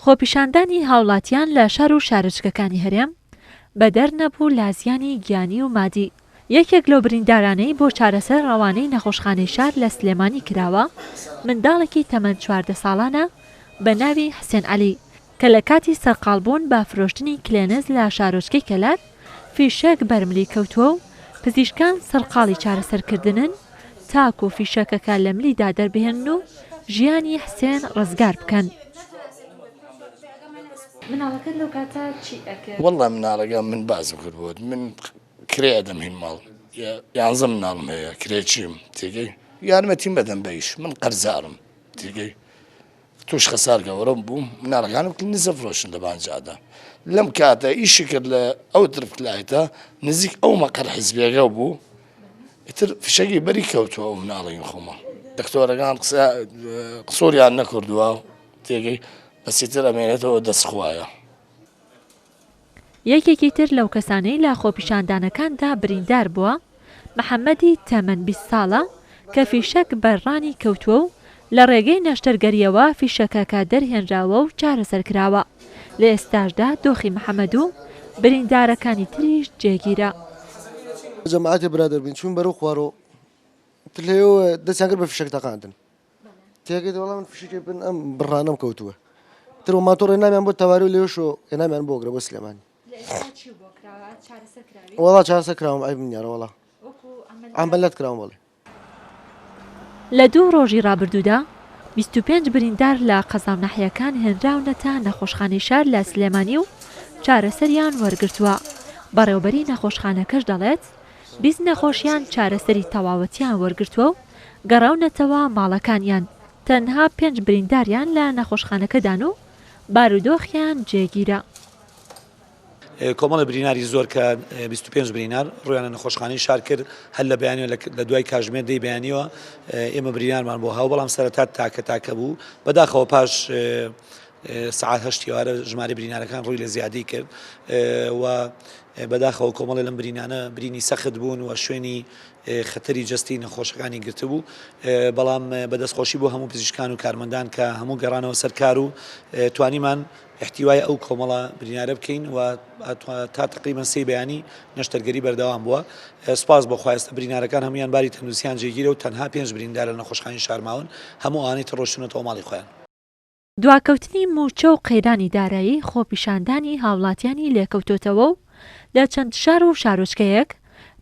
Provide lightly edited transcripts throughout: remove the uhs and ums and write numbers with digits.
خۆپیشاندانی هاوڵاتیان لە شار و شارۆچکەکانی هەرێم بەدەر نەبوو لە زیانی گیانی و مادی. یەکێک لەو بریندارانەی بۆ چارەسەر ڕەوانەی نەخۆشخانەی شار لە سلێمانی کراوە، منداڵێکی تەمەن 14 ساڵانە بە ناوی حسێن عەلی، کە لە کاتی سەرقاڵبوون بە فرۆشتنی کلێنس لە شارۆچکەی کەلار، فیشەک بەر ملی کەوتووە و پزیشکان سەرقاڵی چارەسەرکردنن تاکو فیشەکەکە لە ملیدا دەربهێنن و ژیانی حسێن ڕزگار بکەن. مناڵەکەت لەو کاتە چی ئەکرد؟ وەڵا مناڵەکە من باسم کرد بۆت من کرێ ئەدەم هین ماڵ یانزە مناڵم هەیە کرێچیم تێگەی یارمەتیم بەدەم بەیش من قەرزارم تێگەی توش خەسار گەورەم بووم مناڵەکانم نزە فرۆشن لە بانجادا لەم کاتە ئیشی کرد لە ئەو ترفلایتە نزیک ئەو مەقەر حزبێگە بوو ئیتر فشەگی بەری کەوتووە ئەو مناڵین خۆمە دکتۆرەکان قسە قسوریان نەکردووە تێگەی بەسیتر ئەمێنێتەوە دەست خوایە. یەکێکی تر لەو کەسانەی لە خۆپیشاندانەکاندا بریندار بووە، محەمەدی تەمەن 20 ساڵە کە فیشەک بەر ڕانی کەوتووە و لە ڕێگەی نەشتەرگەرییەوە فیشەکەکە دەرهێنراوە و چارەسەر کراوە، لە ئێستاشدا دۆخی محەمەد و بریندارەکانی تریش جێگیرە. جەماعەتی برادەر بووین چووین بەرەو خوارەوە تر لەوێوە دەستیان کرد بە فیشەک تەقاندن. تێگەیت وەڵا من فشیکێ بن ئەم بڕانەم کەوتووە تر ماتۆڕ نامیان بۆ تەواری و لێشۆ نامیان بۆ گرە بۆ سلێمانی وەڵا چارەسەر کراوم عیب نییە وەڵا عەمەلەت کراوم بەڵێ. لە دوو ڕۆژی ڕابردوودا 25 بریندار لە قەزا و ناحیەکان هێنراونەتە نەخۆشخانەی شار لە سلێمانی و چارەسەریان وەرگرتووە، بەڕێوبەری نەخۆشخانەکەش دەڵێت، 20 نەخۆشیان چارەسەری تەواوەتیان وەرگرتووە و گەڕاونەتەوە ماڵەکانیان، تەنها پێنج برینداریان لە نەخۆشخانەکەدان و بارودۆخیان جێگیرە. کۆمەڵی بریناری زۆر کە 25 برینار ڕویانە نەخۆشخانەی شار کرد هەر لە بەیانیەوە لە دوای کاژمێر دەی بەیانیەوە ئێمە برینارمان بۆ هاو بەڵام سەرەتا تاکە تاکە بوو بەداخەوە پاش سەعات هەشتی ئێوارە ژمارەی برینارەکان ڕووی لە زیادی کرد و بەداخەوە کۆمەڵی لەم برینانە برینی سەخت بوون و شوێنی خەتەری جەستەی نەخۆشەکانی گرتبوو، بەڵام بە دەستخۆشی بۆ هەموو پزیشکان و کارمەندان کە هەموو گەڕانەوە سەر کار و توانیمان ئیحتیوای ئەو کۆمەڵە برینارە بکەین و تا تەقریبەن سێی بەیانی نەشتەرگەری بەردەوام بووە. سوپاس بۆ خوا ئێستا برینارەکان هەموویان باری تەندروستیان جێگیرە و تەنها پێنج بریندار لە نەخۆشخانەی شار ماون، هەموو ئەوانەی تر ڕۆیشتوونەتەوە ماڵی خۆیان. دواکەوتنی مووچە و قەیرانی دارایی خۆپیشاندانی هاوڵاتیانی لێکەوتۆتەوە و لە چەند شار و شارۆچکەیەک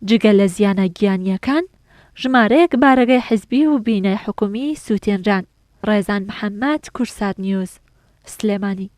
جگە لە زیانە گیانییەکان، ژمارەیەک بارەگای حزبی و بینای حکومی سووتێنران. ڕێزان محەمەد، کوردسات نیوز، سلێمانی.